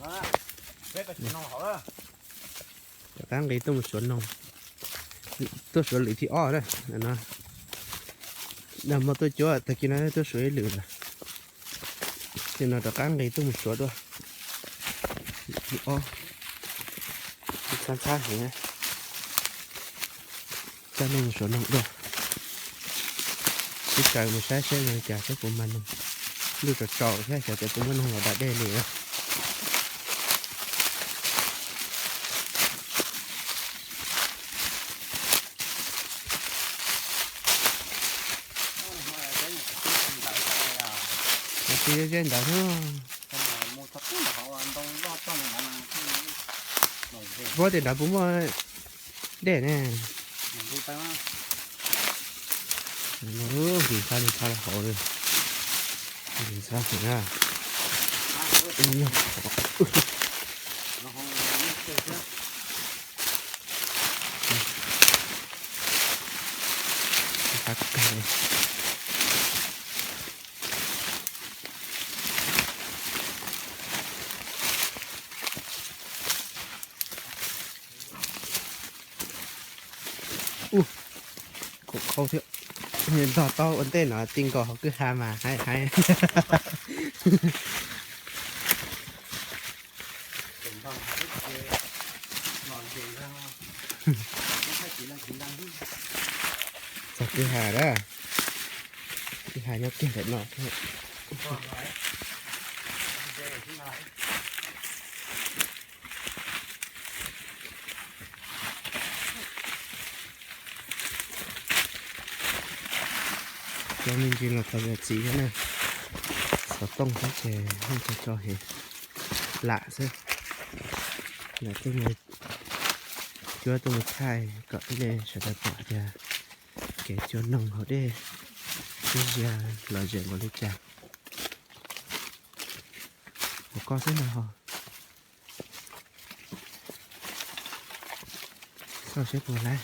Rov qab nqis tuaj mus suav noog, tuaj suav lwm thib ob na. No, nag hmo tuaj cuab, tag kis no tuaj suav ib lwm lawm. Ces no rov qab nqis tuaj mus suav dua. Thib ob, ntxhab ntxhab heev. Coj nej mus suav noog dua. Sib caw mus saib seb zoo li cas, seb puas mag noog. Ntuj tsaus tsaus thiab, xyov tias puas muaj noog los da dej li na. Tsis ze ntawd, puab tias nrad puas muaj dej ne. Nkig ntxhab li ntxhab hauv li. Nkig ntxhab heev na. Ntxhab kawg li. Ub, kuv qhau thiab. Ntog taub ua ntej no ti nkaus hauv kwj ha mas haib haib. Txog kwj ha na, kwj ha nyob kiag ntawm no. Cov me ntsis los tau yog txiv thiab na. Xov tooj thiab ces yeej tso tso heev, lam xwb. Lam tuaj mus cuab tuaj mus thaij kom ib nej sawv daws pom tias kev cua noog hauv dej ib zaug lom zem npaum li cas. Hauv ko xwb no ho. Xauj seb puas laib.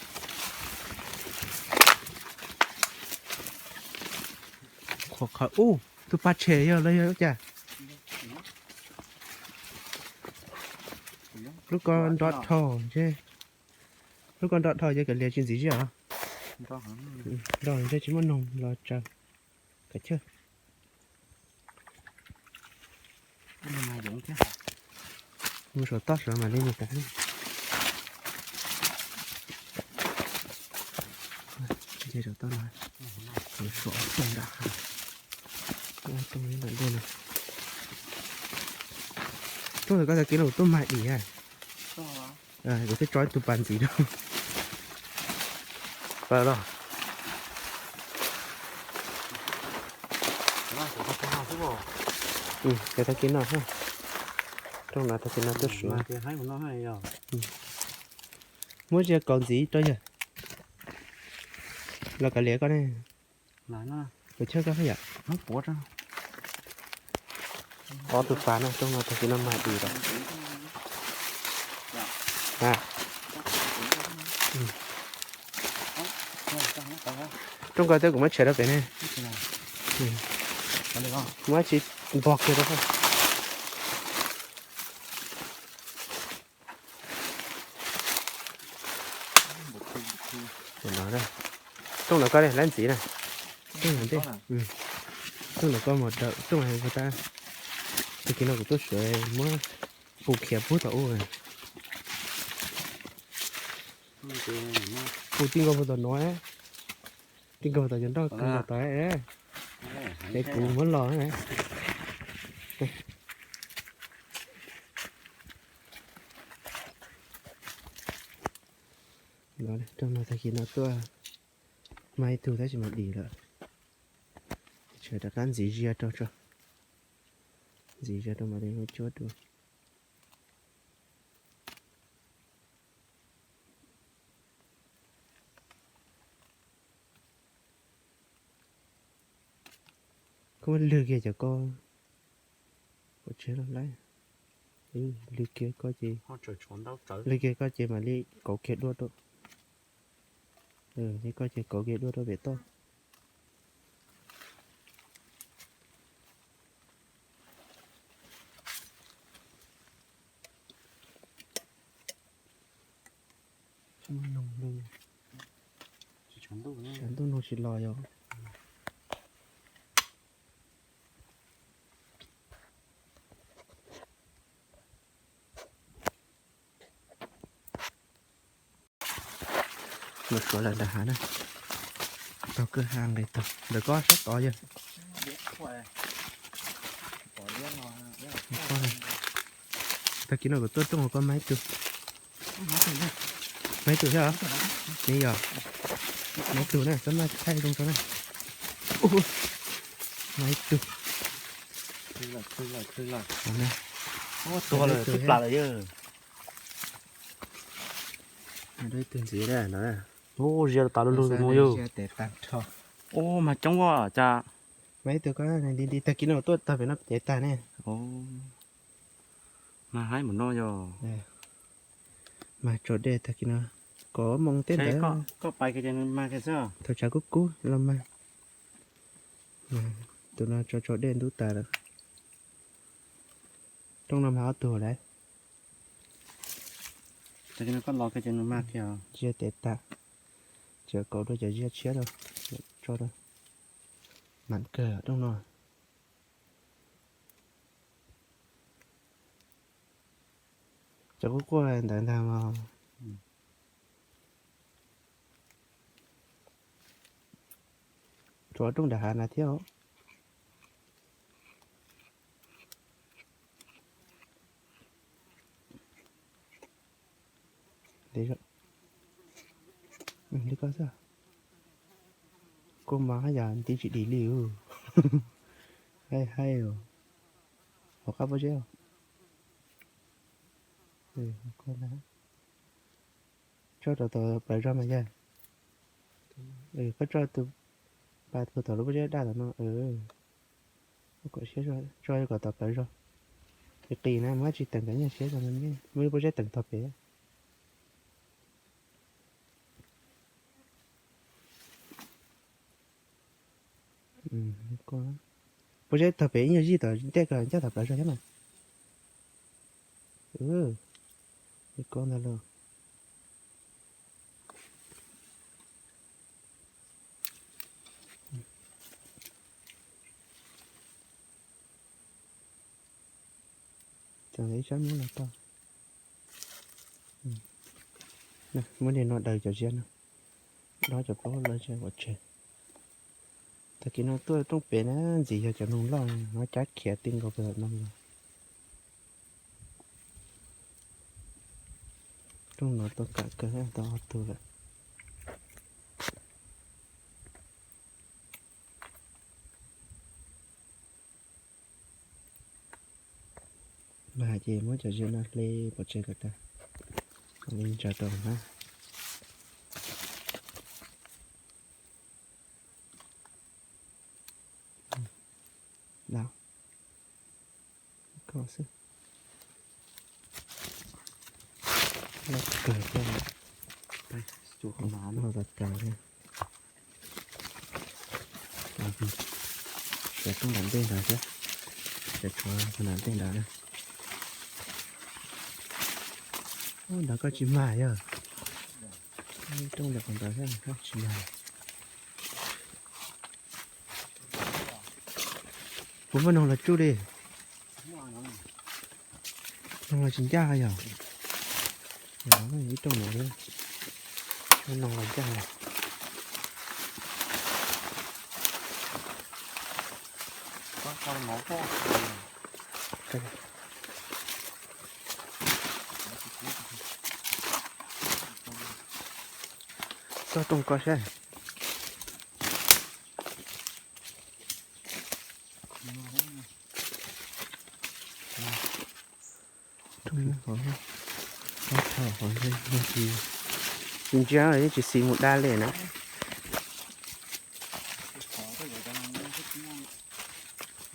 Qhuav qhawv ub, tus pas tshem yog los yog ua cas? Lub ko nrov dhau ntshe, lub ko nrov dhau ces kav liam tsis ntxim ziaj os. Nrov ntshe tsis muaj noog los tsaws kav chawj. Mus saum toj saud mam li mus tas. Nce saum toj no, suav ob rooj nram hav, ob rooj ntawm dej no. Rooj ntawm koj tag kis no kuv tuaj mag dim, kuv twb tso ib tug pas ntxiv rau. Pawg los. Ces tag kis no, rooj no tag kis no tuaj suav. Muab tsis kaus ntxiv rau yawg los kav liam koj ne. Kuv chawb koj yam. Ob tug pas no rooj no tag kis no mag dim lawm. Rooj ko twb kuv muab tshem rau pem ne. Muab tsis npog kiag rau. Rooj ntawm koj laib ntxiv na. Rooj ntawm koj mus dawm rooj tab. Tag kis no kuv tuaj suav muab pus khiav pub tom ub. Pus ti nkaus puag tom no, ti nkaus tom cov nroj kawg nkaus tom. Es kuv muab los. Rooj no tag kis no tuaj mag ib tug tab sis mas dim lawm. Tsam rov qab ntxiv zias rau tso, ntxiv zias rau mam li cuab dua. Koj muab lwg kiag cov ko, pov tseg los laib. Lwg kiag ko ces, lwg kiag ko ces mam li kauv kiag dua rau. Li ko ces kauv kiag dua rau pem toj. Tshav ntuj no tsis los yog. Mus suav lawm nram hav na. Tau kwj ha nqis tag ntawm koj sab tod yog. Tag kis no kuv tuaj rooj koj mas ib tug. Mas ib tug thiab os? Ni yog mas ib tug na, koj maj thaij zoo tso na. Mas ib tug. Tua lawm, twb plam lawm yog. Ib tug ntxiv na no. Ub, zia tas lug lug mus yog. Ub, mas coob os cas. Mas ib tug ko nti nti tag kis no tuaj tag pem no cev tag ne. Mas haib mus no yog. Mas tso dej tag kis no, kaum moo teb ntawd. Thaum tshav kub kub los mas. Tus no tso tso dej ntub tas lawm. Rooj no mas ob tug lawm. Zia tev tas, tseem kaum dua cov zia tshiab rau, tso rau. Mam kawg rooj no. Cov kuj quaj ntawd ntag mas. Tshuav rooj nram hav na thiab. Li koj xwb. Kuj mas yog nti tsis dim li. Haib haib. Hauv qab pob zeb. Tso rau tom plawv zog mas yog. Koj tso tus pas puag tom lub pob zeb daj tom no. Kom siab tso kom tom plawv zog. Qis qis na, muab tsis teem kom nyuaj siab, muab lub pob zeb teem tog pem. Pob zeb tog pem ib nyuag zij tom ntej ko ncaj tom plawv zog thiab mas. Li ko ntag lauj. Tseem ib sab muab los tau. Muab niag no daws cov ziab no, dob cov plaub lawv tsev ua tseg. Tag kis no tuaj rooj pem na, ntxim yog cov noog loj no cab khiav ti nkaus pem no los. Rooj no tau kam kawg, tau ob tug lawm. Mas ces muab cov ziab no hle pov tseg kom tag, li ntsa rau na. Dab, koj xwb. Loj kawg thiab. Loj tas tas thiab. Tshuav rooj nram ntej ntawd thiab. Tshuav tshuav nram ntej ntawd. Ub, ntawd koj tsis mag yog. Rooj ntawd qhov ntawd thiab koj tsis mag. Puas muaj noog los tsuj li? Noog los tsis ncaj yog. Ib rooj no, noog los ncaj. Txog rooj ko saib. Tsis ntsia yeej tsis xis mus dab li na.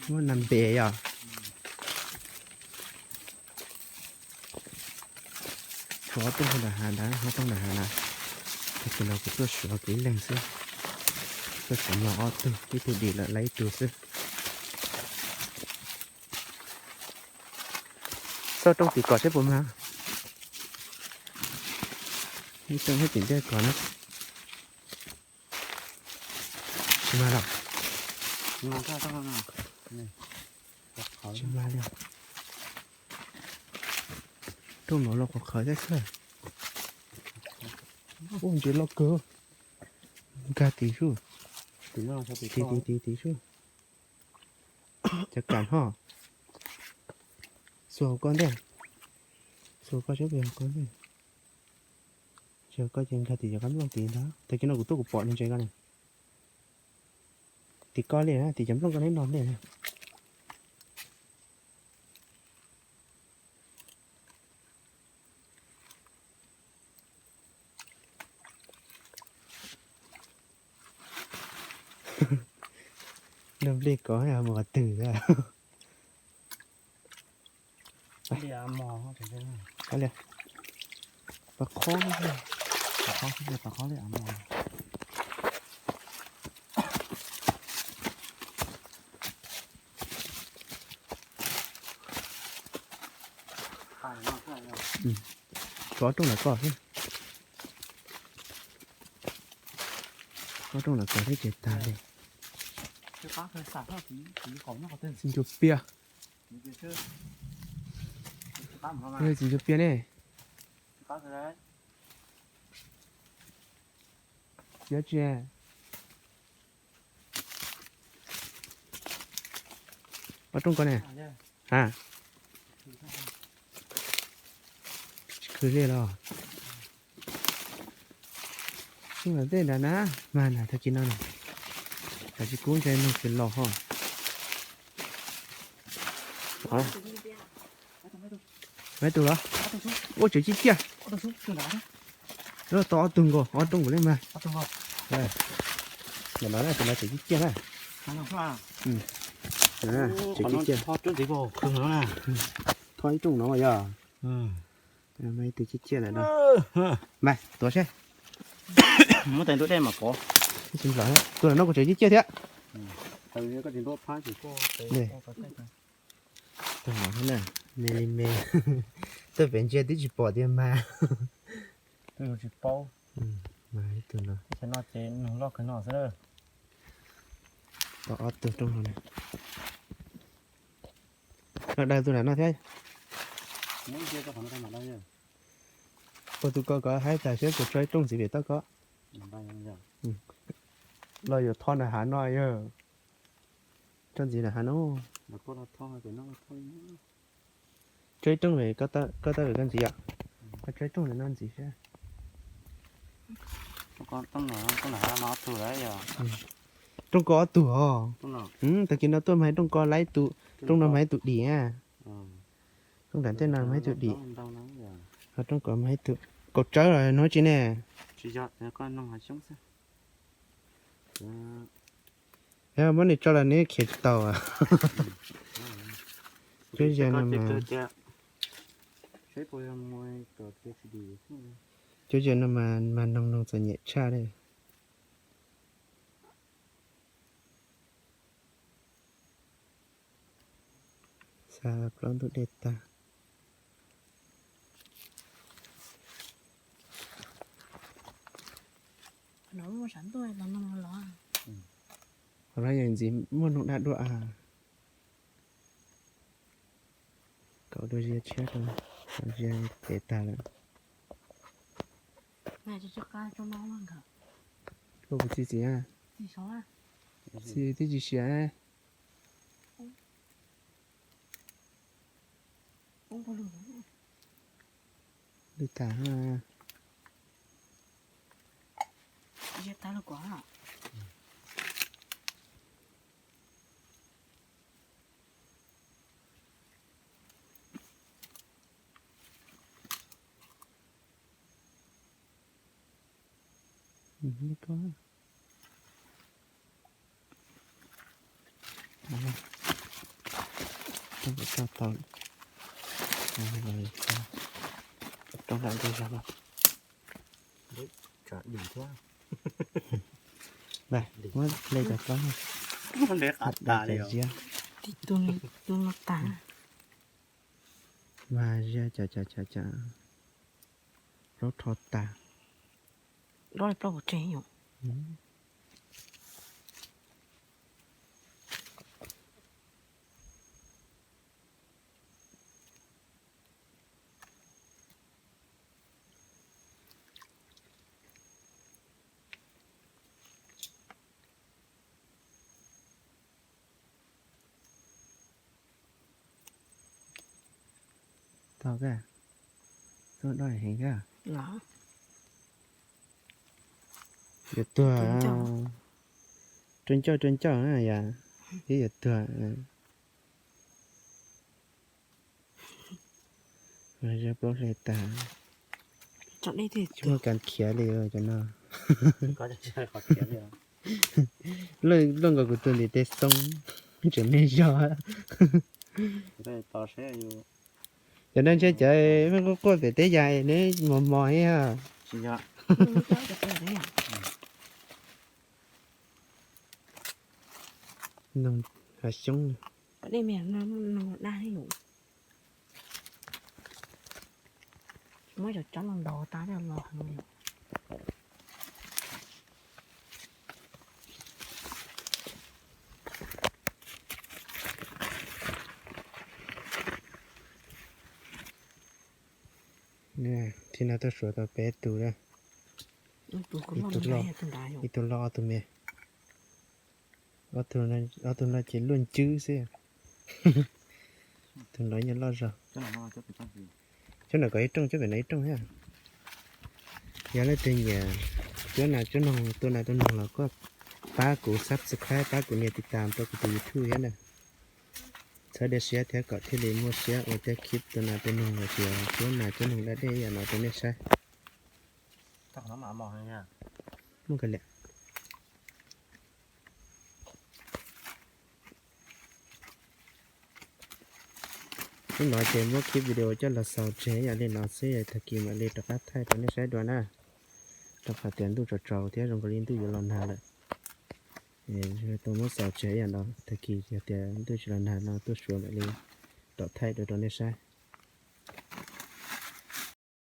Muab nas npes yog. Tshuav ob tug nram hav ntawd, ob tug nram hav na. Tag kis no kuv tuaj suav kuv ib leeg xwb. Tuaj suav mlog ob tug, ib tug dim lawm, lawv ib tug xwb. Xauj rooj tim kom seb puas mag. Ib tug nyob tim ntej ko na. Tsis mag los? Tsis mag li. Rooj no los qhov qhawv thiab xwb. Ub, ntses loj kawg. Nkag tim sub. Tim tim tim sub. Cov kam ho. Xuas hauv koj ntej. Xuas koj sab pem hauv koj ntej. Tsis hauv koj ces nkag tim cov qab nplooj tid ntag. Tag kis no kuv tuaj kuv pom ntses ko na. Tim koj li na, tim cov nplooj ko neb no li na. Nplooj nplej ko mus qhov twg a? Li, pab qhob, pab qhob, pab qhob li. Tshuav ob rooj lawm koj thiab. Ob rooj lawm koj thiab ces tag li. Txiv ncuav piaj. Txiv ncuav piaj ne. Yuav tsis, ob rooj ko ne. Ha, tsis khwv li los? Tej nrad na, mag na tag kis no na. Kav tsij kub ntshai noog tsis los ho. Maiv tus los? Ua tsev ciaj ciaj. Tau ob tug nkaus, ob rooj nkaus li mas. Ntawm no tsev ciaj ciaj na. Tsev ciaj ciaj. Thoj ib rooj no yog. Mas ib tug ciaj ciaj lawm no. Mas tuav seb. Muab tais ntuj dej mas pov. Tus no kuj tsev ciaj ciaj thiab. Tus no me li me. Tuaj pem ntsia twb tsis pom tiag mas. Tsis paub. Mas ib tug no. Ces no ces noog loj kawg no xwb. Tau ob tug rooj no na. No daws tus nram no thiab. Ua tus ko kom haib tas seb puas tso ib rooj ntxiv pem toj ko. Los yuav thoj nram hav no yog. Tso ntxiv nram hav no. Tso ib rooj, koj tawm koj ntxiv yom. Koj tso ib rooj ntawm no ntxiv seb. Rooj ko ob tug os. Tag kis no tuaj mas rooj ko laib tus, rooj no mas ib tug dim na. Rooj nram ntej no mas ib tug dim. Ho rooj ko mas ib tug. Kaum tsawb los no tsis ne. Yog muab nws tso los nws khiav tsis tau. Cuab yas no mas, cuab yas no mas noog noog txom nyem tshaj li. Xa plaub ntug dej tag. Qhov no yog ntxiv muaj noog daj dua. Kaum dua zia tshiab rau, zia pem tag lawm. Koj puas txi txiv a? Txi twb tsis siav. Lwj tag. Tau, rau nram ntug zog no. Muab hle cov plaub no, cov ziab. Mas ziab cov, cov, cov, cov plaub rho tas. Plaub li plaub puas tseg yom? Tau kawg, tuaj doj heev kawg. Yuav tuag, rau ncauj rau ncauj na yom, twb yuav tuag. Plaub hle tag, tsis muaj kas khiav li cov no. Luaj nkaus kuv tus ntiv tej xoob, tseem me zog. Cov no ntshe cov quaj quaj pem teb yas neb mos mos ib yam. Noog hav xyoob. Muab cov tsob no ntaus tas los. Thib no tuaj suav tau peb tus lawm. Ib tug loj, ib tug loj, ob tug me. Ob tug no ces luaj ncwb xwb. Tus no yeej loj zog. Cov no kom ib rooj, cov pem no ib rooj thiab. Yog leej twg nyiam cuab nas cuab noog, tua nas tua noog los koj pab kuv subscribe, pab kuv nias tiv tas rau kuv tus YouTube thiab na. Txhawb dej siab thiab kom thiaj li muaj siab ua tej clip tua nas tua noog los sis cuab nas cuab noog da dej yam no rau nej saib. Muaj ka liam. Hnub no ces muab clip video coj los xaus tseg ib yam li no xwb, tag kis mam li rov qab thaij rau nej saib dua na. Rau qhov tias ntuj tsaus tsaus thiab zoo nkaus li ntuj yuav los nag lawm. Tau muab xaus tseg ib yam no, tag kis yog tias ntuj tsis los nag no tuaj suav mam li rov thaij dua rau nej saib.